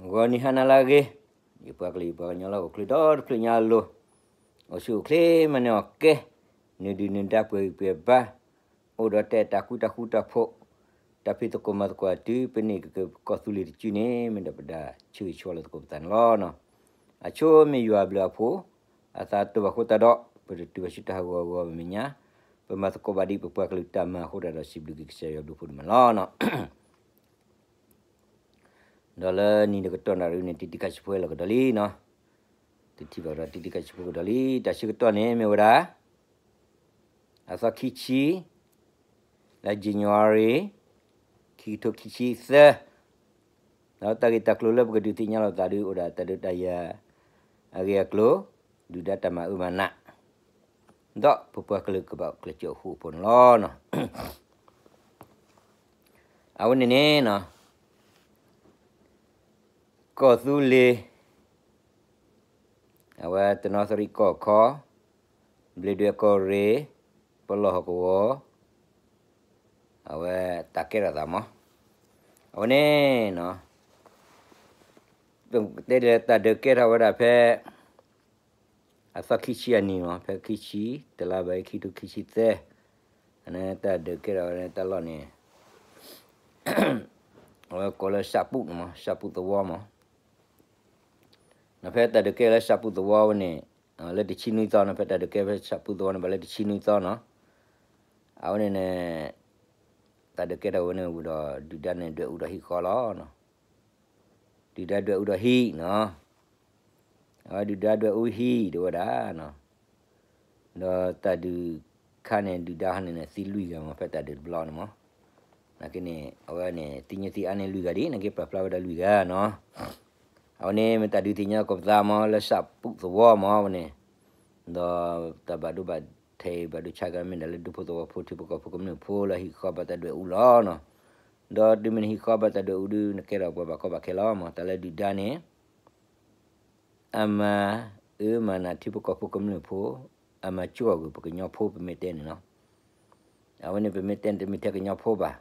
ဂီၤနံၤဟါနၤလၢအဂ့ၤ, ယပှၤကလုာ်ယပှၤကညီလၢဟီၣ်ခိၣ်ချၢဒီတဖျၢၣ်ညါအလိၤ, အိၣ်ဆူၣ်အိၣ်ချ့မၤန့ၢ်အီၣ်ကဲ, နဒုၣ်နဒါပှဲၤဂံၢ်ပှဲၤဘါ, အိၣ်ဒီးတၢ်အဲၣ်တၢ်ကွံတၢ်ဃူတၢ်ဖိး, တၢ်ဖံးသကိးမၤသကိးအတုၤ ပန့ၢ်က့ၤကီၢ်သူလ့ၤတစုန့ၣ် မ့ၢ်ဒီးပဒၣ်ဆၢဂ့ၤဆၢဝါလိာ်သကိးပသးန့ၣ်လီၤ. အဆိမ့ၢ်ယွၤအဘျုးအဖှိၣ်, အသးတဘၣ်ဃိသတးဒီး ပတတုၤဘၣ်ဆူတၢ်ဟးဂီၤအဂီၢ် မ့ၢ်ညါ, ပမၤသကိးဘၣ်ဒ်ပပှၤကလုာ်တၢ်မၤအဃိသတးဒီး စံးဘျုးက့ၤကစၢ်ယွၤဘျုးဖှိၣ်ဒိၣ်မးလီၤ. ဒီးလၢနံၤတကတီၢ်နၣ်ရံၣ်န့ၣ် တံၤတံၤခါဆံးဖိဟဲလီၤကဒီးလံနီၤ, တထံၣ်ဘၣ်ကဒီးတံၤတံၤခါဆံးဖိကဒီးလံ, တၢ်ဆၢကတီၢ်န့ၣ်မ့ၢ်ဝဲဒၣ် အသီခံဆံ လါ January ခံကထိခံဆံသၢ, ဒီးတၢ်ဂ့ၢ်တၢ်ကျိၤလၢပကဒုးသ့ၣ်ညါလိာ်သးဒုး အိၣ်ဒၣ်တၢ်ဒုးတၢ်ယၤ အဂ့ၢ်အကျိၤ, ဒုၣ်ဒါတၢ်မၤအၢမၤနး, ဒီးပပှၤကလုာ်ကဘၣ်ကျဲးစၢးအိၣ်ဃူအိၣ်ဖိးန့ၣ်လီၤ. အဝဲန့ၣ်န့ၣ်နီၤ, ကီၢ်သူလ့ၤ, အဝဲတနီသရံၣ်ကီၢ်ခီ, ဘျ့းဒွဲၣ်ကီၢ်ရ့ၣ်, ပလီၢ်ဟီၣ်ကဝီၤ, အဝဲတၢ်ကဲထီၣ်သးမး, အဝဲန့ၣ်နီၤ, ပတဲလၢတၢ်ဒုးကဲထီၣ်ဝဲဒၣ်ဖဲ အသီခံဆံအနံၤမး, ဖဲခံဆံ တလါဘၣ်အံၤ ခံကထိခံဆံသၢ, အန့ၣ်တၢ်ဒုးကဲထီၣ်ဝဲန့ၣ်တၢ်လီၢ်န့ၣ် အဝဲကိးလၢစးပူၣ်န့ၣ်မး, စးပူၣ်သဝီမး, နီၤဖဲတၢ်ဒုးကဲလၢစးပူၣ်သဝီဝဲန့ၣ်, လၢတဆံနွံသီနီၤ, ဖဲတၢ်ဒုးကဲဖဲစးပူၣ်သဝီန့ၣ် ဘၣ်လၢတဆံနွံသီနီၤ, အဝဲန့ၣ်န့ၣ် တၢ်ဒုးကဲထီၣ်ဝဲန့ၣ်ဝံၤဒီး ဒုၣ်ဒါန့ၣ်ဒွဲၣ်အူဒီးဟံၣ်ဃီလီၤ. ဒုၣ်ဒါဒွဲၣ်အူဒီးဟံၣ်နီၤ, အဝဲဒုၣ်ဒါဒွဲၣ်အူဟံၣ်ဒ်ဝဲဒၣ်နီၤ, ဒီးတၢ်ဒုးခါန့ၣ် ဒုၣ်ဒါဟီန့ၣ်န့ၣ် သံလွံၢ်ဂၤမး ဖဲတၢ်ဒုးတဘျီန့ၣ်မး, နာ်က့န့ၣ် အဝဲန့ၣ် သံညါသံအါန့ၢ်လွံၢ်ဂၤဒ် နာ်က့ပာ်ဖျါဝဲဒၣ်လွံၢ်ဂၤနီၤ, အဝဲန့ၣ်မ့ၢ်တၢ်ဒုးသ့ၣ်ညါကိးပသးမး လၢစးပူၣ်သဝီမးဝဲန့ၣ်, ဒီးတၢ်ဘၣ်ဒိဘၣ်ထံးဘၣ်ဒိဆါကမ့ၢ်ဒၣ်လၢဒူဖိသဝီဖိ ထံဖိကီၢ်ဖိကမျၢၢ်ဖိလၢဟံၣ်ဃီဘၣ်တၢ်ဒွဲၣ်အူလီၤနီၤ, ဒီးတုၤမ့ၢ်နဟံၣ်ဃီဘၣ်တၢ်ဒွဲၣ်အူဒုး နကဲထီၣ်ပှၤဘၣ်ကီဘၣ်ခဲလီၤမး, တၢ်လၢဒုၣ်ဒါန့ၣ် အမၤအၢမၤနးထံဖိကီၢ်ဖိကမျၢၢ်ဖိ, အမၤစှီၤကွံာ်ပကညီဖိပမ့ၢ်တဲန့ၣ်နီၤ, အဝဲန့ၣ်ပမ့ၢ်တဲန့ၣ်တမ့ၢ်ထဲကညီဖိဘၣ်,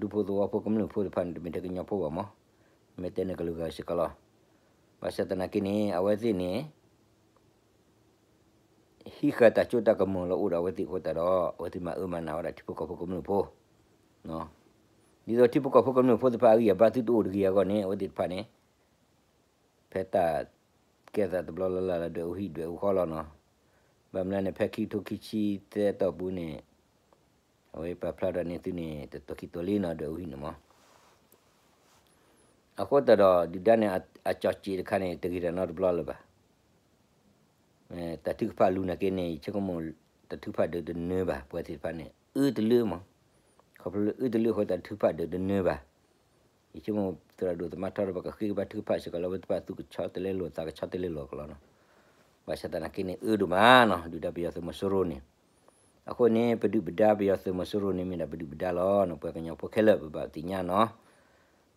ဒူဖိသဝီဖိကမျၢၢ်ဖိတဖၣ်န့ၣ် တမ့ၢ်ထဲကညီဖိဘၣ်မး, မ့ၢ်တဲန့ၣ်ကလုာ်ဂၤစ့ၢ်ကီးလီၤ, ဘၣ်ဆၣ်သနာ်က့န့ၣ် အဝဲသ့ၣ်န့ၣ် ဟံးဃာ်တၢ်စိတၢ်ကမီၤလၢအိၣ်ဒီးအဝဲသ့ၣ်အဃိသတးဒီး အဝဲသ့ၣ်မၤအၢမၤနးဝဲဒၣ်ထံဖိကီၢ်ဖိကမျၢၢ်ဖိ, ဒ်သိးထံဖိကီၢ်ဖိကမျၢၢ်ဖိသ့ၣ်တဖၣ်အဂံၢ်အဘါသုတအိၣ်တဂ့ၤအဂီၢ်န့ၣ် အဝဲသ့ၣ်တဖၣ်န့ၣ် ဖဲတၢ်ကဲသးတဘျီလၢ်လၢ်လၢဒွဲၣ်အူဟံၣ်ဒွဲၣ်အူဃီလီၤနီၤ, ဘၣ်မနုၤန့ၣ် ဖဲခံကထိခံဆံသၢအတီၢ်ပူၤန့ၣ် အဝဲပာ်ဖျါထီၣ်န့ၢ်သုန့ၣ် တတီၤခံတီၤလံနီၤ ဒွဲၣ်အူဟံၣ်န့ၣ်မး အဃိသတးဒီး ဒုၣ်ဒါန့ၣ် အကၠီၣ်စံးတခါန့ၣ် တဂ့ၤတၢ်နီတဘျီလၢၤဘၣ်. တၢ်ထုကဖၣ်လူၤနာ်က့န့ၣ် ယဆိကမိၣ် တၢ်ထုကဖၣ်ဒုးတနၢၤဘၣ် ပှၤသ့ၣ်တဖၣ်န့ၣ် အၢတလၢမး, ခီဖျိလၢအၢတလၢအဃိ တၢ်ထုကဖၣ်ဒုးတနၢၤဘၣ်. ယဆိကမိၣ် သရၣ်ဒိၣ်သမါထီဒီး ပှၤကဃ့ကဘါထုကဖၣ်စ့ၢ်ကီးလၢ အဝဲသ့ၣ်တဖၣ်သူၣ်ကဆီတလဲလိာ်သးကဆီတလဲလိာ်ကလီနီၤ. ဘၣ်ဆၣ်သနာ်က့န့ၣ် အၢဒိၣ်မးနီၤ ဒုၣ်ဒါပယီၤသုးမီၤစိရိၤန့ၣ် အဃိန့ၣ် ပဒုၣ်ပဒါပယီၤသုးမီၤစိရိၤန့ၣ် မ့ၢ်ဒၣ်ပဒုၣ်ပဒါလီၤနီၤ ပှၤကညီဖိခဲလၢာ် ပဘၣ်သ့ၣ်ညါနီၤ.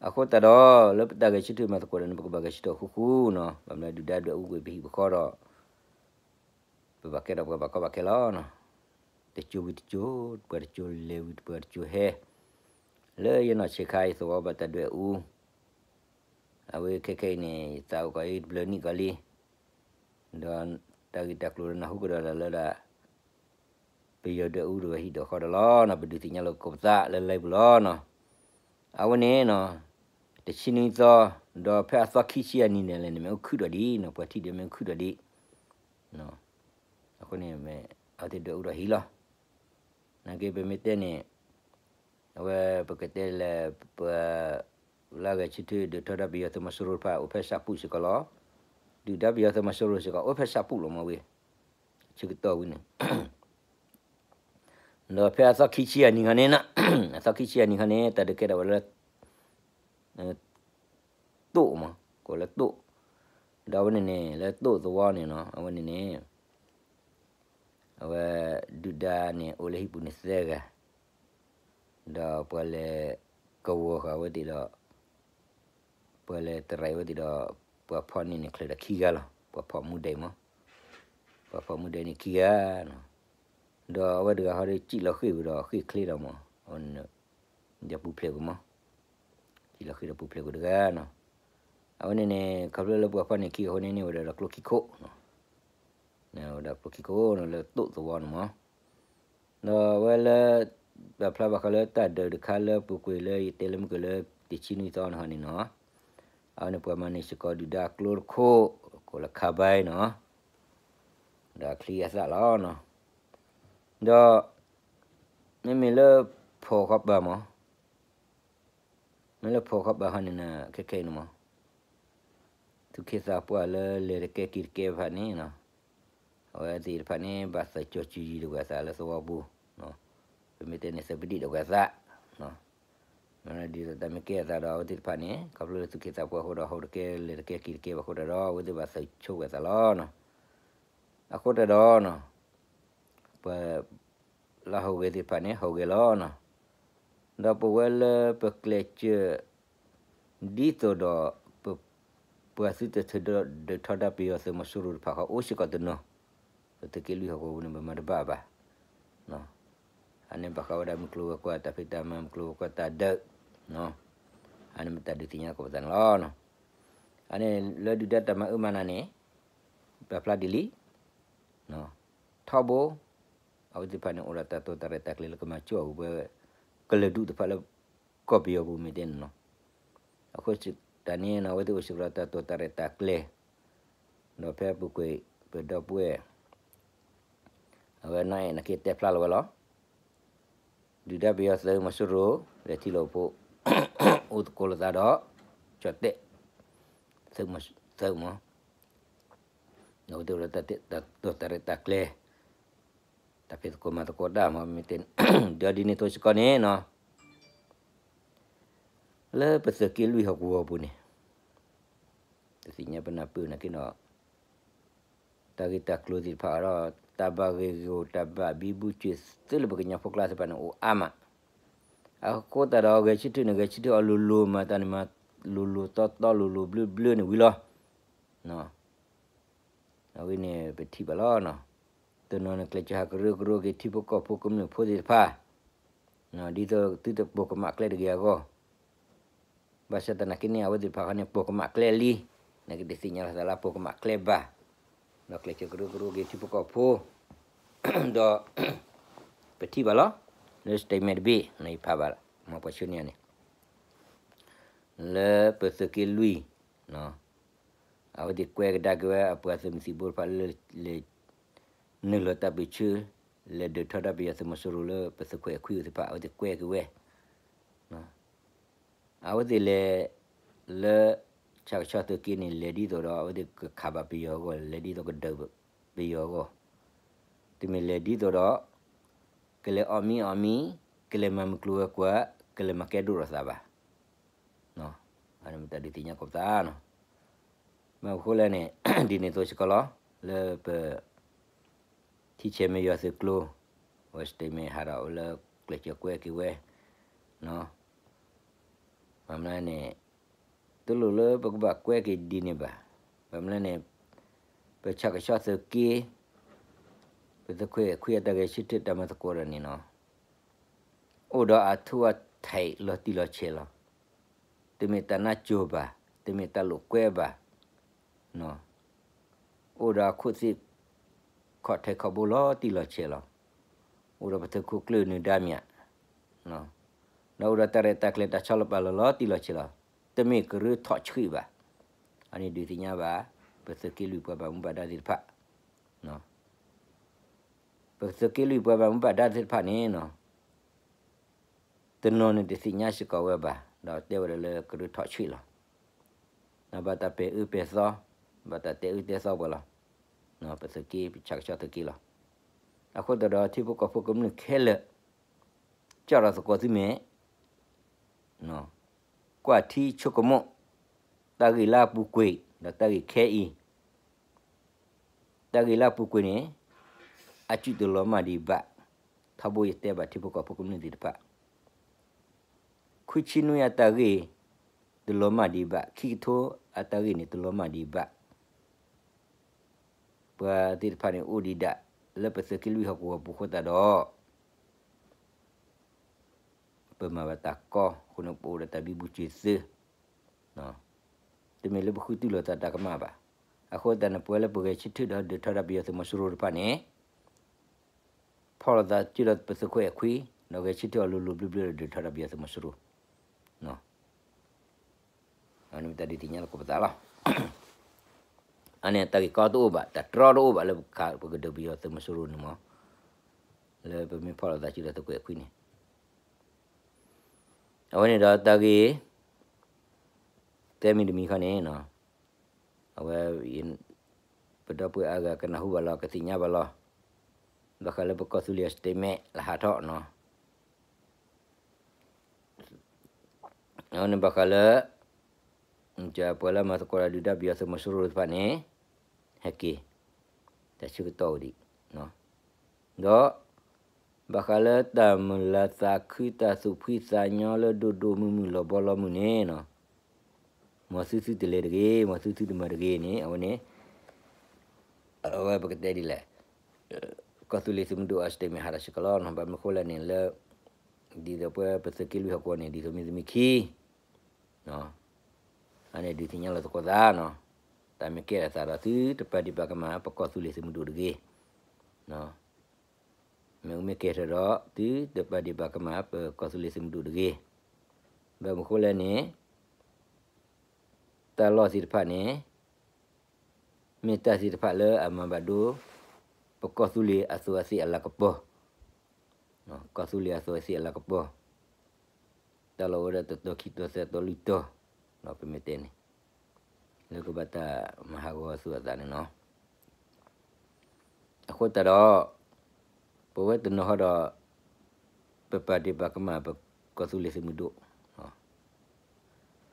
အဃိသတးဒီး လၢပတၢ်ဂဲၤဆၢထၢၣ်မၤသကိးဒီးန့ၣ် ပကဘၣ်ဂဲၤဆၢထၢၣ်ဃူဃူနီၤ. ဘၣ်မနုၤဒုၣ်ဒါဒွဲၣ်အူကွံာ်ပဟံၣ်ပဃီဒီး ပဘၣ်ကဲထီၣ်ပှၤဘၣ်ကီဘၣ်ခဲလီၤ. တစိၤဝံၤတစိၤ ပှၤတစိၤလဲၤဝံၤပှၤတစိၤဟဲ, လၢယနီၢ်ဆံးခါအံၤသဝီဘၣ်တၢ်ဒွဲၣ်အူ အဝဲခဲခဲအံၤန့ၣ် ယသးအိၣ်ကီးအံၤတဘျၢနံၣ်ကီးလံ. ဒီးတၢ်ဂ့ၢ်တၢ်ကျိၤလၢနၢ်ဟူကဒီးလၢဒၣ် ပယီၤဒွဲၣ်အူဒီးဟံၣ်ဒီးဃီဒီးလီၤနီၤ ပဒုးသ့ၣ်ညါလိာ်ကိးပသးလၢ live ပူၤလီၤနီၤ. အဝဲန့ၣ်နီၤ တဆံနွံသီ ဒီးဖဲအသီခံဆံအနံၤန့ၣ်လဲၣ်န့ၣ် မ့ၢ်အိၣ်ခုၣ်ဒီးဒံးနီၤ ပှၤထံၣ်ဒီးမ့ၢ်အိၣ်ခုၣ်ဒီးဒံး အဃိန့ၣ် အဝဲသ့ၣ်ဒွဲၣ်အူဒီးဟံၣ်လီၤ. နာ်က့ပမ့ၢ်တဲန့ၣ် အဝဲပကတဲလဲၣ် ပ လၢဂဲၤဆၢထၢၣ်ဒုးထီဒါပယီၤသုးမီၤစိရိၤတဖၣ် အိၣ်ဖဲစးပူၣ်စ့ၢ်ကီးလီၤ. ဒုၣ်ဒါပယီၤသုးမီၤစိရိၤစ့ၢ်ကီး အိၣ်ဖဲစးပူၣ်လီၤမ့ၢ်ဝဲ ဆၢကတီၢ်ဝံၤန့ၣ် ဒီးဖဲအသီခံဆံအနံၤခီန့ၣ် အသီခံဆံအနံၤခီန့ၣ် တၢ်ဒုးကဲထီၣ်ဝဲလၢ တိၣ်မး ကိးလၢတိၣ်, ဒီးအဝဲန့ၣ်န့ၣ် လၢတိၣ်သဝီန့ၣ်နီၤ အဝဲန့ၣ်န့ၣ် အဝဲဒုၣ်ဒါန့ၣ် အိၣ်လၢဟံၣ်ပူၤန့ၣ်သၢဂၤ, ဒီးပှၤလဲၤကဝီၤဃာ်အဝဲသ့ၣ်ဒီး ပှၤလဲၤတရံးအဝဲသ့ၣ်ဒီး ပှၤဖီၣ်န့ၢ်န့ၣ် ချၢးဒီးခံဂၤလီၤ. ပှၤဖီၣ်မူဒါအံၤမး ပှၤဖီၣ်မူဒါအံၤန့ၣ်ခံဂၤနီၤ, ဒီးအဝဲတဂၤဟီဒီး စံၣ်လီၤဃ့ၢ်ဝံၤဒီးဃ့ၢ်ချ့ဒီးမး အဝဲန့ၣ် ဒီးပူၤဖျဲးကွံာ်မး, စံၣ်လီၤဃ့ၢ်ဒီးပူၤဖျဲးကွံာ်တဂၤနီၤ, အဝဲန့ၣ်န့ၣ် ခီဖျိလၢပှၤဖီၣ်န့ၢ်ခံအဃိန့ၣ်န့ၣ် ဝဲဒၣ်ဒီးကျိခံခိၣ်, ဝဲဒၣ်ကျိခံခိၣ်န့ၣ်လၢသိၣ်သဝီန့ၣ်မး, ဒီးအဝဲလၢ ပာ်ဖျါဘၣ်ဃးလၢတၢ်ဒုးတခါလၢပူၤကွံာ်လၢယတဲလၢမုၢ်ကလၢတဆံနွံသီန့ၣ်ဟီန့ၣ်နီၤ, အဝဲန့ၣ်ပှၤမၤန့ၢ်စ့ၢ်ကီးဒုၣ်ဒါကျိတခိၣ်, ကိးလၢခါဘဲနီၤ, ဒီးအချံအသၣ်လီၤနီၤ, ဒီး မ့မ့ၢ်လၢ ဖီၣ်ဃီပၤမး မ့ၢ်လၢဖီၣ်ဃီပၤဟီန့ၣ် ခဲခဲအံၤန့ၣ်မး, သူၣ်က့သးပှၢ်လၢလဲၤတကဲက့ၤတကဲတဖၣ်န့ၣ်, အဝဲသ့ၣ်တဖၣ်န့ၣ် ဘၣ်သးကၠီၤစုၤယံၤဒီးဝဲသးလၢသဝီပူၤ, ပမ့ၢ်တဲန့ၣ် သးပဒံၣ်ဒီးဝဲသး, ဒ်သိးတၢ်မ့ၢ်ကဲအသးဒီး အဝဲသ့ၣ်တဖၣ်န့ၣ် ခီဖျိလၢသူၣ်က့သးပှၢ်အဃိဒီး ဟီၣ်တကဲလဲၤတကဲက့ၤတကဲဘၣ်အဃိတၢ်ဒီး အဝဲသ့ၣ်ဘၣ်သးဆိဝဲသးလီၤ. အဃိတၢ်ဒီး ပှၤ လၢဟီၣ်ဂဲၤသ့ၣ်တဖၣ်န့ၣ် ဟီၣ်ဂဲၤလီၤနီၤ, ဒီးပဝဲလၢပကျဲးစၢး ဒ်သိးဒီး ပ ပှၤသုတထုးဒီးဒုးထီဒါပယီၤသုးမီၤစိရိၤတဖၣ်ဃီ အိၣ်စ့ၢ်ကီးတနီၤ, ပသုးက့လွံၢ်ဟီၣ်ကဝီၤပူၤန့ၣ် ပမၤတဘၣ်ဘၣ်, အန့ၣ်ဘၣ်ဃးဝဲဒၣ်မုၢ်ကျိၤဝဲၤကွာ်တၢ်ဖံးတၢ်မၤ မုၢ်ကျိၤဝဲၤကွာ်တၢ်ဒုး, အန့ၣ်မ့ၢ်တၢ်ဒုးသ့ၣ်ညါကီးပသးန့ၣ်လီၤ. အန့ၣ်လၢဒုၣ်ဒါတၢ်မၤအၢမၤနးန့ၣ် ပာ်ဖျါဒ်လံ ထီဘိ အဝဲသ့ၣ်တဖၣ်န့ၣ် အိၣ်ဒီးတၢ်တိာ်တၢ်ရဲၣ်တၢ်ကျဲၤလၢကမၤကၠီၣ်ဝဲ ကလုာ်ဒူၣ်တဖၣ်လၢ ကီၢ်ပယီၤပူၤမ့ၢ်တဲန့ၣ်နီၤ, အဃိတၢ်န့ၣ်နီၤ အဝဲသ့ၣ်အိၣ်စ့ၢ်ကီးဒီးတၢ်တိာ်တၢ်ရဲၣ်တၢ်ကျဲၤ, ဒီးဖဲအပူၤကွံာ် ပဒီပုၢ်ဝဲၢ် အဝဲနီၢ်အဲၣ်နာ်က့တဲဖျါလီၤဝဲလီၤ. ဒုၣ်ဒါပယီၤသုးမီၤစိရိၤ လဲၤထံၣ်လိာ်ဖိ အိၣ်သကိးလိာ်သးဒီး ကၠီၣ်တဲၣ် သုးမီၤ ဒီးဝဲသ့ၣ်အိၣ်ဒီးတၢ်တိာ်တၢ်ရဲၣ်တၢ်ကျဲၤ တၢ်ဖံးသကိးမၤသကိးတၢ်မ့ၢ်တဲ ဒီးဒ်န့ၣ်အသိးစ့ၢ်ကီးန့ၣ်နီၤ လၢပသုးက့လွံၢ်ဟီၣ်ကဝီၤပူၤန့ၣ် တသ့ၣ်ညါပနၢ်ပၢၢ်နာ်က့ဒီး တၢ်ဂ့ၢ်တၢ်ကျိၤသ့ၣ်တဖၣ်ဒီး တၢ်ဘၣ်ဂ့ၢ်ဂီၢ်တၢ်ဘၣ်ဘံဘူစၢၤသုးလၢပကညီဖိကျါသ့ၣ်တဖၣ်န့ၣ်အိၣ်အါမး, အဃိသတးဒီးဂဲၤဆၢထၢၣ်န့ၣ် ဂဲၤဆၢထၢၣ်အီၤလိၤလိၤ မၤတၢ်န့ၣ်မၤလိၤလိၤတီတီလိၤလိၤဘျၢဘျၢန့ၣ်ဝံၤလီၤ. အဝဲန့ၣ်ပထံၣ်ဘၣ်လီၤ. တနီၤန့ၣ်ကျဲးစၢးဟးကရၢကရိက့ၤထံဖိကီၢ်ဖိကမျၢၢ်ဖိသ့ၣ်တဖၣ်, ဒ်သိးသုတပိာ်ကမၣ်ကျဲတဂ့ၤအဂီၢ်, ဘၣ်ဆၣ်သနာ်က့န့ၣ် အဝဲသ့ၣ်တဖၣ်ဃီန့ၣ် ပိာ်ကမၣ်ကျဲလံ, နာ်က့တသ့ၣ်ညါလီၤသးလၢပိာ်ကမၣ်ကျဲဘၣ်, ဒီးကျဲးစၢးကရၢကရိက့ၤထံဖိကီၢ်ဖိ, ဒီး ပထံၣ်ဘၣ်လီၤ, လၢ statement တဘ့ၣ်န့ၣ် ယဖးဘၣ် မ်ပှၤဆှၢန့ၢ်န့ၣ် လၢပသုးက့လွံၢ် အဝဲသ့ၣ်ကွဲးကဒါက့ၤဝဲအပှၤသုးမုၢ်သံၣ်ဘိတဖၣ်လၢ လဲၤ နုာ်လီၤတၢ်ပၢၢ်ဆၢ လဲၤဒုးထီဒါပယီၤသုးမီၤစိရိၤလၢပသုးခွဲးခွံသ့ၣ်တဖၣ် အဝဲသ့ၣ်ကွဲးက့ၤဝဲ, အဝဲသ့ၣ်လဲၤ လၢ ဆၣ်ကဆီသုးက့န့ၣ် လဲၤဒ်သိးဒီး အဝဲသ့ၣ်ကခးဘၣ်ပယီၤအဂီၢ် လဲၤဒ်သိးကဒုးပယီၤအဂီၢ်, တမ့ၢ်လဲၤဒ်သိးဒီး ကလဲၤအီၣ်မံအီၣ်မံ, ကလဲၤမၤမုၢ်ကျိၤဝဲၤကွာ်, ကလဲၤမၤကဲဒိၣ်ထီၣ်သးဘၣ်. အန့ၣ်မ့ၢ်တၢ်ဒုးသ့ၣ်ညါကိးပသးနီၤ. မ့ၢ်အဃိလဲၣ်န့ၣ် ဒ်န့ၣ်အသိးစ့ၢ်ကီးလီၤ, လၢပ ထံဆဲးမ့ၢ်ယွၤသုးကျိၤ, ဝဲ statement ဟးထီၣ်ဝဲလၢကျဲးစၢးကွဲးက့ၤဝဲ, ဘၣ်မနုၤန့ၣ် တလိၣ်လၢပကဘၣ်ကွဲးက့ၤဒ်န့ၣ်ဘၣ်. ဘၣ်မနုၤလဲၣ်န့ၣ် ပဆၣ်ကဆီသုးက့, ပသုးခွဲးခွံအတၢ်ဂဲၤဆၢထၢၣ်တၢ်မၤသကိးဒီးန့ၣ်နီၤ အိၣ်ဒီးအထူအထံးလီၤတံၢ်လီၤဆဲးလီၤ. တမ့ၢ်တၢ်နါစိၤဘၣ်, တမ့ၢ်တၢ်လိာ်ကွဲဘၣ်, အိၣ်ဒီးအခိၣ်သ့ၣ် ခီၣ်ထဲခီၣ်ဘိလီၤတံၢ်လီၤဆဲးလီၤ. အိၣ်ဒီးပသုးခိၣ်ကျၢၢ်နုာ်ဒါမၠး, ဒီးအိၣ်ဒီးတၢ်ရဲၣ်တၢ်ကျဲၤတၢ်ဆီလီၤပာ်လီၤလီၤတံၢ်လီၤဆဲးလီၤ. တမ့ၢ်ကရၢထီၣ်ဆှံဘၣ်. အန့ၣ်ဒုးသ့ၣ်ညါဘၣ် ပသုးက့လွံၢ်ပှၤဘၣ်မူဘၣ်ဒါသ့ၣ်တဖၣ် ပသုးက့လွံၢ်ပှၤဘၣ်မူဘၣ်ဒါသ့ၣ်တဖၣ်န့ၣ်နီၤ တနီၤန့ၣ်တသ့ၣ်ညါစ့ၢ်ကီးဝဲဘၣ်, ဒီးတဲဝဲဒၣ်လၢကရၢထီၣ်ဆှံလီၤ. ဘၣ်တၢ်ပဲာ်အၢပဲာ်သီ, ဘၣ်တၢ်တဲအၢတဲသီပှၤလီၤ. ပသုးက့ ပဆၣ်ကဆီသုးက့လီၤ. အဃိသတးဒီးထံဖိကီၢ်ဖိကမျၢၢ်ခဲလၢာ် ကၠီၣ်ထီၣ်သကိးသုမ့ၢ် ကွၢ်ထံဆိကမိၣ် တၢ်ဂ့ၢ်လၢအပူၤကွံာ် ဒီးတၢ်ဂ့ၢ်ခဲအံၤ တၢ်ဂ့ၢ်လၢအပူၤကွံာ်န့ၣ် အစုတလီၤမၢ်ဒံးဘၣ်. ထီဘိယတဲဘၣ်ထံဖိကီၢ်ဖိကမျၢၢ်သ့ၣ်တဖၣ် ခွံဆံနွံအတၢ်ဂ့ၢ် တလီၤမၢ်ဒံးဘၣ်, ခံကထိအတၢ်ဂ့ၢ်န့ၣ် တလီၤမၢ်ဒံးဘၣ်. ပှၤသ့ၣ်တဖၣ်န့ၣ်အိၣ်ဒံးဒၣ် လၢပသုးက့လွံၢ်ဟီၣ်ကဝီၤပူၤအဃိသတးဒီး ပမၤဘၣ်တၢ်ကီ အဃိန့ၣ် ပအိၣ်ဒီးတၢ်ဘံဘူစၢၤသုး တမ့ၢ်လၢပဃုတုၤလိာ်သးတၢ်ကမၣ်ဘၣ်. အဃိသတးန့ၣ် ပဝဲလၢပဂဲၤဆၢထၢၣ်ဒီးဒုးထီဒါပယီၤသုးမီၤစိရိၤတဖၣ်န့ၣ် ဖီၣ်လိာ်သးစုဒီးပသုးခိၣ်အဲၣ်ခွံ, ဒီးဂဲၤဆၢထၢၣ်အီၤလိၤလိၤဘျၢဘျၢဒီးဒုးထီဒါပယီၤသုးမီၤစိရိၤ, အန့ၣ်မ့ၢ်တၢ်ဒုးသ့ၣ်ညါလီၤကိးပသးလီၤ. အန့ၣ်တၢ်ဂ့ၢ်ကီတအိၣ်ဘၣ်, တၢ်တြီတအိၣ်ဘၣ်လၢ ပကဒုးပယီၤသုးမီၤစိရိၤန့ၣ်မး, လၢပမ့ၢ်ဖီၣ်လိာ်သးစုဒီးသုးခိၣ်အဲၣ်ခွံန့ၣ်, အဝဲန့ၣ်ဒီးတၢ်ဂ့ၢ် သၢမံၤတမံၤခီန့ၣ်, အဝဲ ပဒီပုၢ်ဝဲၢ်အါဂၤကနၢ်ဟူဘၣ်လီၤ ကသ့ၣ်ညါဘၣ်လီၤ. ဘၣ်ဃးလၢပကီၢ်သူလ့ၤအ statement လၢဟးထီၣ်နီၤ, အဝဲန့ၣ်ဘၣ်ဃးလၢ ပှၤလၢအမၤသကိးတၢ်ဒုးတၢ်ပယီၤသုးမီၤစိရိၤတဖၣ်န့ၣ် ဟဲက့ၤ တၢ်ဆၢကတီၢ်ဝဲဒံး, ဒီး ဘၣ်ဃးလၢတၢ်မုာ်လၤသးခု တၢ်သူၣ်ဖှံသးညီလၢဒိၣ်ဒိၣ်မုၢ်မုၢ်လီၤဘီလီၤမုၢ်န့ၣ်နီၤ, မ်သုသုတလဲၤတဂ့ၤ, မ်သုသုတမၤတဂ့ၤန့ၣ် အဝဲန့ၣ် အဝဲပကတဲဒ်လဲၣ်, ကီၢ်သူလ့ၤသုးမုၢ်ဒိၣ်အ statement ဟးထီၣ်စ့ၢ်ကီးလီၤနီၤ. ဘၣ်မနုၤဃိလဲၣ်န့ၣ်လၢ ဒ်သိးပဝဲပသုးက့လွံၢ်ဟီၣ်ကဝီၤန့ၣ် ဒ်သိးမံၤသမံၤခံ အန့ၣ်ဒုးသ့ၣ်ညါလီၤသကိးသးနီၤ, တၢ်မ့ၢ်ကဲထီၣ်သးဒီးသုတပာ်ဒံးပာ်ကမၣ်ပကီၢ်သူလ့ၤသုးမုၢ်ဒိၣ်တဂ့ၤ, မ့ၢ်မ့ၢ်ကဲထီၣ်ဒီးသုတပာ်ဒံးပာ်ကမၣ်ပကီၢ်သူလ့ၤသုးမုၢ်ဒိၣ်တဂ့ၤ, ဘၣ်မနုၤဃိလဲၣ်န့ၣ် တၢ်လီၢ်သ့ၣ်တဖၣ်န့ၣ် မ့ၢ်တၢ်သ့ၣ်တဖၣ်လၢအမၤဘၣ်ဒိ ပကီၢ်သူလ့ၤအသူးအသ့ၣ်အလၤကပီၤ, ကီၢ်သူလ့ၤအသူးအသ့ၣ်အလၤကပီၤ, တၢ်လီၢ်အိၣ်ဝဲဒၣ်တတီၤခံတီၤသၢတီၤလွံၢ်တီၤ, ပမ့ၢ်တဲန့ၣ် လၢကဘၣ်တၢ်မၤဟးဂီၤအသူၣ်အသးန့ၣ်နီၤ. အဃိသတးဒီး ပဝဲတနီၤဟီဒီး ပပာ်ဒံးပာ်ကမၣ်ပကီၢ်သူလ့ၤသုးမုၢ်ဒိၣ်,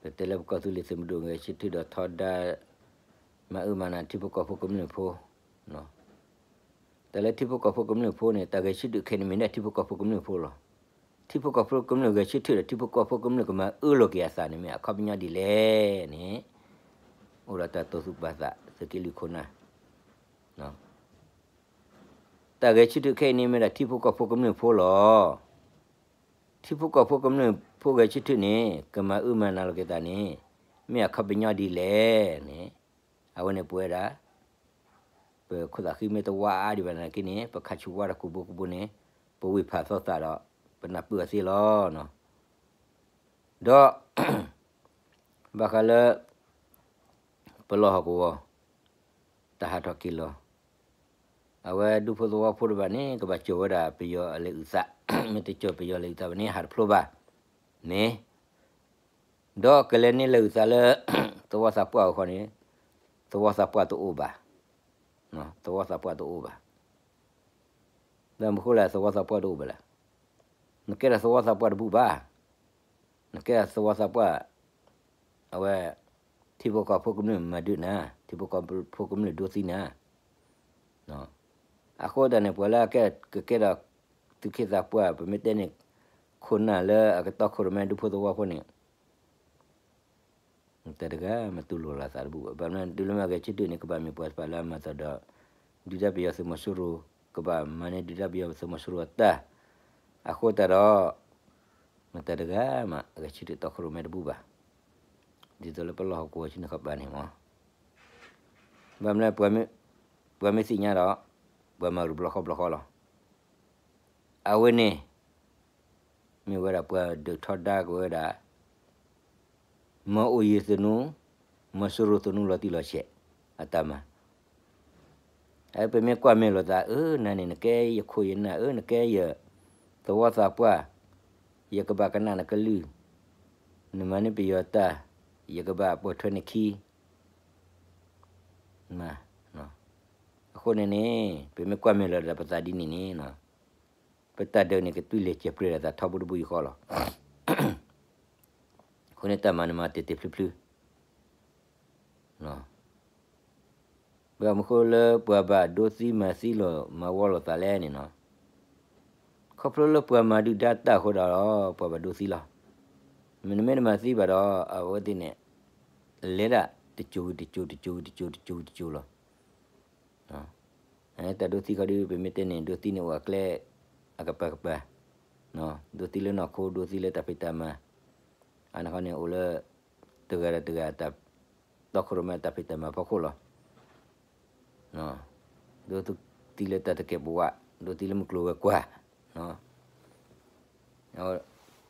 ပတဲလၢပကီၢ်သူလ့ၤသုးမုၢ်ဒိၣ်ဂဲၤဆၢထၢၣ်ဒီးထီဒါ မၤအၢမၤနးထံဖိကီၢ်ဖိကမျၢၢ်ဖိ, တၢ်လၢထံဖိကီၢ်ဖိကမျၢၢ်ဖိန့ၣ် တၢ်ဂဲၤဆၢထၢၣ်ခဲအံၤန့ၣ်မ့ၢ်ဒၣ်ထံဖိကီၢ်ဖိကမျၢၢ်ဖိလီၤ. ထံဖိကီၢ်ဖိကမျၢၢ်ဂဲၤဆၢထၢၣ်ဒီးထံဖိကီၢ်ဖိကမျၢၢ်ကမၤအၢလိာ်က့ၤအသးန့ၣ်မ့ၢ်အခီပညီဒ်လဲၣ်န့ၣ်, အိၣ်ဒီးတၢ်တိာ်သူၣ်ပာ်သး သုးက့လွံၢ်ခိၣ်နၢ် တၢ်ဂဲၤဆၢထၢၣ်ခဲအံၤန့ၣ်မ့ၢ်ဒၣ်ထံဖိကီၢ်ဖိကမျၢၢ်ဖိလီၤ. ထံဖိကီၢ်ဖိကမျၢၢ်ဖိဂဲၤဆၢထၢၣ်န့ၣ် ကမၤအၢမၤနးလိာ်က့ၤသးန့ၣ် မ့ၢ်အခီပညီဒ်လဲၣ်န့ၣ်, အဝဲန့ၣ်ပဝဲဒၣ် ပခိၣ်သးဃံမ့ၢ်တဝါအါဒံးဘၣ်နာ်က့န့ၣ် ပခးဆူၣ်ဝါဒီးကူးဘိကူးဘိန့ၣ် ပဝ့ၢ်ဖးသီသးဒီး ပနၢ်ပၢၢ်အီၤသ့လီၤ. ဒီး ဘၣ်ဃးလၢ ပလီၢ်ဟီၣ်ကဝီၤ တၢ်ဟးထီၣ်က့ၤလီၤ, အဝဲဒူဖိသဝီဖိတဖၣ်န့ၣ် ကဘၣ်ကၠီၣ်ဝဲဒၣ်ပယီၤအလဲၤအုၣ်သး, မ့ၢ်တကၠီၣ်ပယီၤလဲၤအုၣ်သးဘၣ်န့ၣ် ဟးတဖျိဘၣ်န့ၣ်, ဒီးကလဲၤန့ၢ်လဲၤအုၣ်သးလၢ သဝီသးပှၢ်အဃိန့ၣ် သဝီသးပှၢ်တအိၣ်ဘၣ်, သဝီသးပှၢ်တအိၣ်ဘၣ်. ဘၣ်မနုၤဃိလဲၣ် သဝီသးပှၢ်တအိၣ်ဘၣ်လဲၣ်. နကဲဒၣ်သဝီသးပှၢ်တဘူၣ်ဘၣ်, နကဲဒၣ်သဝီသးပှၢ် အဝဲ ထံဖိကီၢ်ဖိကမျၢၢ်မၤဒုးနၤ, ထံဖိကီၢ်ဖိကမျၢၢ်ဒိသံနၤ, အဃိသတးန့ၣ် ပှၤလၢအကဲ ကကဲဒီး သုးခ့သးပှၢ် ပမ့ၢ်တဲန့ၣ် ခိၣ်နၢ်လၢအကတီခိၣ်ရိၣ်မဲဒူဖိသဝီဖိန့ၣ် မတၤတဂၤမ့ၢ်တူၢ်လိာ်လီၤသးတဘူၣ်ဘၣ်. ဘၣ်မနုၤတုၤလၢမ့ၢ်ဂဲၤဆၢထၢၣ်န့ၣ် ကဘၣ်မ့ၢ်ပှၤတဖၣ်လၢအမၤသးဒီး ဒုးတၢ်ပယီၤသုးမီၤစိရိၤ, ကဘၣ်မၤန့ၢ်ဒုးတၢ်ပယီၤသုးမီၤစိရိၤအတၢ်, အဃိသတးဒီး မတၤတဂၤမး ဂဲၤဆၢထၢၣ်တီခိၣ်ရိၣ်မဲတဘူၣ်ဘၣ်. ဒ်သိးလၢပလီၢ်ဟီၣ်ကဝီၤဆူန့ၣ်ခီပၤန့ၣ်မး ဘၣ်မနုၤ ပှၤမ့ၢ်သ့ၣ်ညါဒီး ပှၤမၤရူၤဘျီဃီဘျီဃီလီၤ. အဝဲန့ၣ် မ့ၢ်ဝဲဒၣ်ပှၤဒုးထီဒါက့ၤဝဲဒၣ် မီၤအိၣ်ယံၤသနူ, မီၤစိရိၤသနူလီၤတံၢ်လီၤဆဲး အတၢ်မၤ ပမ့ၢ်ကွၢ်မဲာ်လိာ်သး အၢ နၤန့ၣ် နကဲယခိၣ်ယနၢ်ဧၢ, နကဲယသဝီသးပှၢ်, ယကဘၣ်ကနၣ်နကလုၢ်, နမၤန့ၢ်ပယီၤတၢ်, ယကဘၣ်ပိာ်ထွဲနခံ, မး, အဃိန့ၣ်န့ၣ် ပမ့ၢ်ကွၢ်မဲာ်လိာ်သးပသးဒ်န့ၣ်န့ၣ် ပတၢ်ဒုးန့ၣ် ကသွံၣ်လဲၤစဲးပြဲးလိာ်သးထီဘိတဘိယူၢ်ဃီလီၤ. အဃိန့ၣ်တၢ်မၤန့ၣ်မၤတဲာ်တဲာ်ဖျုးဖျုး ဘၣ်မနုၤဃိလၢပှၤဘၣ်ဒိသံမၤသံလိာ်မၤဝီလိာ်သးလဲၣ်န့ၣ်နီၤ, ခီဖျိလၢပှၤမၤဒုၣ်ဒါတၢ်အဃိဒီး ပှၤဘၣ်ဒိသံလီၤ. မ့တမ့ၢ်တမၤသံဘၣ်ဒီး အဝဲသ့ၣ်န့ၣ် လဲၤဒၣ်တစိၤဝံၤတစိၤ တစိၤဝံၤတစိၤ တစိၤဝံၤတစိၤလီၤ. တၢ်ဒိသံခီဒုး ပမ့ၢ်တဲန့ၣ် ဒိသံန့ၣ်အိၣ်အကျဲအကပၤကပၤ, ဒိသံလၢနီၢ်ခိ ဒိသံလၢတၢ်ဖံးတၢ်မၤ, အန့ၣ်ခီန့ၣ် အိၣ်လၢ တဂၤဒီးတဂၤတၢ် တီခိၣ်ရိၣ်မဲတၢ်ဖံးတၢ်မၤဖီခိၣ်လီၤ. ဒိးသံလၢတၢ်တကဲာ်ပဝး, ဒိးသံလၢမုၢ်ကျိၤဝဲၤကွာ်,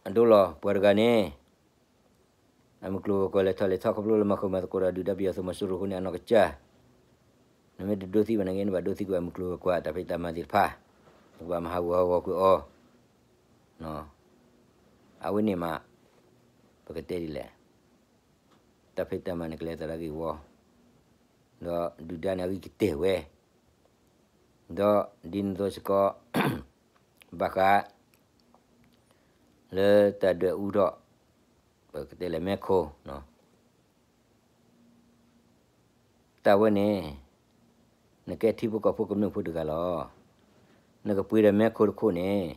အဒိလီၤ ပှၤတဂၤန့ၣ် အမုၢ်ကျိၤဝဲၤကွာ်လဲၤထီၣ်လဲၤထီၣ်ခီဖျိလၢမၤဃၢၤမၤသကိးဒီးဒုၣ်ဒါပယီၤသုးမီၤစိရိၤအဃိန့ၣ် အနီၢ်ကစၢ်, နမ့ၢ်တဒိးသံဘၣ်န့ၣ်ဂ့ၤ နဘၣ်ဒိးသံကွံာ်အမုၢ်ကျိၤဝဲၤကွာ် တၢ်ဖံးတၢ်မၤသ့ၣ်တဖၣ်, နကဘၣ်မၤဟးဂူာ်ဟးဂီၤကွံာ်အီၤ, အဝဲန့ၣ်မး ပကတဲဒ်လဲၣ်, တၢ်ဖံးတၢ်မၤန့ၣ်ကလဲၤသးဒၣ်ဂ့ၢ်ဝီ, ဒီးဒုၣ်ဒါန့ၣ်အဂံၢ်ကတၢၢ်ဝဲ, ဒီးဒ်န့ၣ်အသိးစ့ၢ်ကီး ဘၣ်ဃး လၢတၢ်ဒွဲၣ်အူထီၣ် ပကတဲလဲၣ်မဲခိၣ်, တၢ်ဝဲန့ၣ် နကဲထံဖိကီၢ်ဖိကမျၢၢ်ဖိတဂၤလီၤ. နကပှ့ၤဒီးမဲခိၣ်တခိၣ်န့ၣ်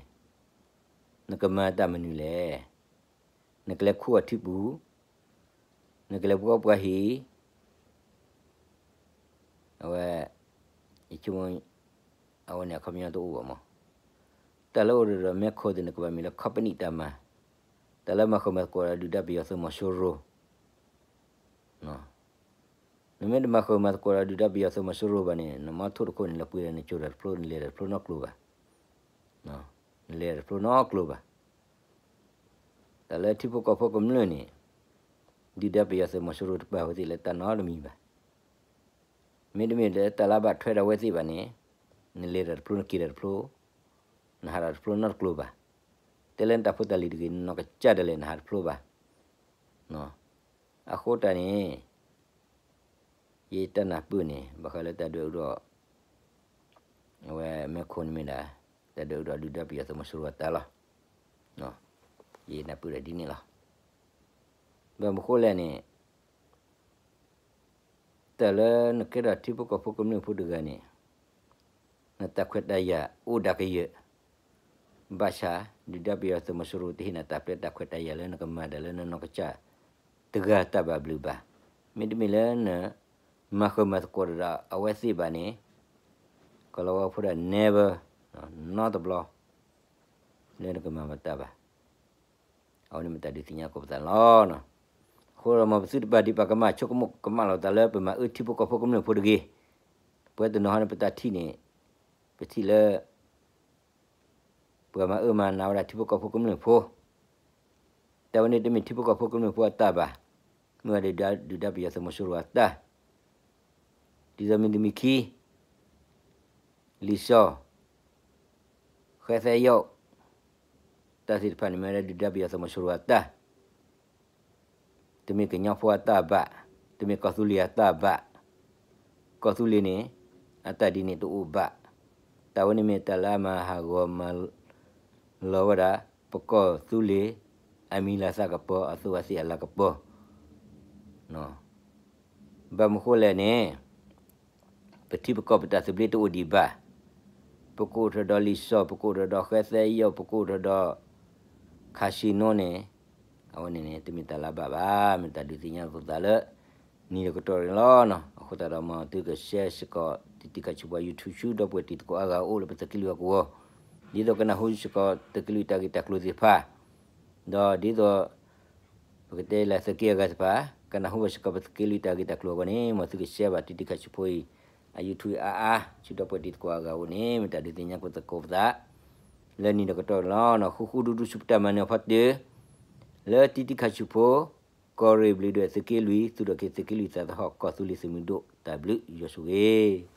နကမၤတၢ်မနုၤလဲၣ်. နကလဲၤခူၣ်အီၤထံပူၤ, နကလဲၤပှ့ၤအီၤပှၤဟံၣ်, အဝဲ ယဆိကမိၣ် အဝဲန့ၣ်အခီပညီတအိၣ်ဘၣ်မး. တၢ်လၢအိၣ်ဒီးမဲခိၣ်သ့ၣ်န့ၣ် ကဘၣ်မ့ၢ်လၢ company တၢ်မၤ, တၢ်လၢမၤဃၢၤမၤသကိးဒီးဒုၣ်ဒါပယီၤသုးမီၤစိရိၤ, နမ့ၢ်တမၤဃၢၤမၤသကိးဒီးဒုၣ်ဒါပယီၤသုးမီၤစိရိၤဘၣ်န့ၣ် နမီထိၣ်တခိၣ်န့ၣ် နလဲၤပှ့ၤဒီးနကၠိၤတၢ်တဖျိ နလဲၤတၢ်တဖျိနီတကျိၤဘၣ်, နလဲၤတၢ်တဖျိနီတကျိၤဘၣ်. တၢ်လၢထံဖိကီၢ်ဖိကမျၢၢ်န့ၣ် ဒုၣ်ဒါပယီၤသုးမီၤစိရိၤတပာ်ဝဲသ့ၣ်လၢတၢ်နီတမံၤဘၣ်. မ့တမ့ၢ်လၢတၢ်လၢဘၣ်ထွဲဒီးဝဲသ့ၣ်ဘၣ်န့ၣ် နလဲၤတၢ်တဖျိ နက့ၤတၢ်တဖျိ, နဟးတၢ်တဖျိနီတကျိၤဘၣ်. တဲလၢနတၢ်ဖိတၢ်လံၤတဂ့ၤ နနီၢ်ကစၢ်ဒၣ်လဲာ်နဟးတဖျိဘၣ်. အဃိတၢ်န့ၣ် ယတၢ်နၢ်ပၢၢ်န့ၣ် ဘၣ်ဃးလၢတၢ်ဒွဲၣ်အူဒီး အဝဲမဲခိၣ်န့ၣ်မ့ၢ်ဒၣ် တၢ်ဒွဲၣ်အူဒီးဒုၣ်ဒါပယီၤသုးမီၤစိရိၤအတၢ်လီၤ. ယနၢ်ပၢၢ်ဒၣ်ဒ်န့ၣ်လီၤ. ဘၣ်မနုၤဃိလဲၣ်န့ၣ် တၢ်လၢနကဲထီၣ်ထံဖိကီၢ်ဖိကမျၢၢ်ဖိတဂၤန့ၣ် နတၢ်ခွဲးတၢ်ယာ်အိၣ်ဒၣ်ကယၢၢ်, ဘၣ်ဆၣ် ဒုၣ်ဒါပယီၤသုးမီၤစိရိၤတဟ့ၣ်နၤတၢ်ပျဲတၢ်ခွဲးတၢ်ယာ်လၢနကမၤတၢ်လၢနနီၢ်ကစၢ်တဂၤတၢ်ဘၣ်ဘျုးဘၣ်. မ့တမ့ၢ်လၢနမၤဃၢၤမၤသကိးတၢ်ဒီးအဝဲသ့ၣ်ဘၣ်န့ၣ် ကီၤလၤဝါဖိဒၣ် never နီတဘျီ လၢနကမၤဘၣ်တၢ်ဘၣ်. အဝဲန့ၣ်မ့ၢ်တၢ်ဒုးသ့ၣ်ညါကိးပသးန့ၣ်လီၤ. အဃိဒီးမ်ပသုတပာ်ဒံးပာ်ကမၣ် ဆိကမိၣ်ကမၣ်လီၤသးလၢပမၤအၢထံဖိကီၢ်ဖိကမျၢၢ်ဖိတဂ့ၤ. ပဝဲတနီၤဟီန့ၣ် ပတၢ်ထံၣ်န့ၣ် ပထံၣ်လၢ ပှၤမၤအၢမၤနးဝဲဒၣ်ထံဖိကီၢ်ဖိကမျၢၢ်ဖိ, တၢ်ဝဲန့ၣ်တမ့ၢ်ထံဖိကီၢ်ဖိကမျၢၢ်ဖိအတၢ်ဘၣ်, မ့ၢ်ဝဲဒၣ်ဒုၣ်ဒါပယီၤသုးမီၤစိရိၤအတၢ်, ဒ်သိးမ့ၢ်တမံၤခံ လံာ်စီဆှံ ဃဲသဲယိာ် တၢ်သ့ၣ်တဖၣ်န့ၣ် မ့ၢ်ဝဲဒၣ်ဒုၣ်ဒါပယီၤသုးမီၤစိရိၤအတၢ်, တမ့ၢ်ကညီဖိအတၢ်ဘၣ်, တမ့ၢ်ကီၢ်သူလ့ၤအတၢ်ဘၣ်, ကီၢ်သူလ့ၤန့ၣ် အတၢ်ဒ်န့ၣ်တအိၣ်ဘၣ်, တၢ်ဝဲန့ၣ်မ့ၢ်တၢ်လၢအမၤဟးဂီၤမၤလီၤဝဲဒၣ် ပကီၢ်သူလ့ၤ အမံၤလၤသးကပီၤ အသူးအသ့ၣ်အလၤကပီၤ ဘၣ်မနုၤဃိလဲၣ်န့ၣ် ပထံပကီၢ်ပတၢ်သဘျ့တအိၣ်ဒံးဘၣ်, ပကအိၣ်ထီၣ်ဒီးလံာ်စီဆှံ ပကအိၣ်ထီၣ်ဒီးဃဲသဲယိာ် ပကအိၣ်ထီၣ်ဒီး casino န့ၣ်, အဝဲန့ၣ်န့ၣ် တမ့ၢ်တၢ်လၢအဘၣ်ဘၣ်, မ့ၢ်တၢ်ဒုးသ့ၣ်ညါလိာ်သးလၢ နံၤဒီးကတီၢ်န့ၣ်လီၤ. အဃိသတးဒီးမ်သုက share စ့ၢ်ကီး တံၤတံၤခါဆူၣ်ဖိ YouTube ဒီပုၢ်ဝဲၢ်တံၤသကိးအါဂၤအိၣ်လၢပသုးက့လွံၢ်အကဝီၤ, ဒ်သိးကနၢ်ဟူစ့ၢ်ကီးသုးက့လွံၢ်တၢ်ဂ့ၢ်တၢ်ကျိၤသ့ၣ်တဖၣ် ဒီးဒ်သိး ပကတဲလၢသုးက့အဂၤတဖၣ် ကနၢ်ဟူဘၣ်စ့ၢ်ကီးပသုးက့လွံၢ်တၢ်ဂ့ၢ်တၢ်ကျိၤအဂီၢ်န့ၣ် မ်သုက share ဘၣ်တံၤတံၤခါဆူၣ်ဖိအံၤ အ YouTube အါအါ ဆူဒီပုၢ်ဝဲၢ်တံၤသကိးအါဂၤအအိၣ်န့ၣ် မ့ၢ်တၢ်ဒုးသ့ၣ်ညါကိးသကိးပသး လၢနံၤဒီးကတီၢ်န့ၣ်လီၤ. ဃူဃူဒူဒူဆူပတၢ်မၤနၢၤအဖီတၢၢ် လၢတံၤတံၤခါဆူၣ်ဖိ ကီၢ်ရ့ၣ်ဘျုးဒွဲၣ်သုးက့လွံၢ် သူၣ်ထီၣ်က့ၤသုးက့လွံၢ်သးသဟီၣ် ကီၢ်သူလ့ၤသုးမုၢ်ဒိၣ် တၢ်ဘျုးယွၤဆိၣ်ဂ့ၤ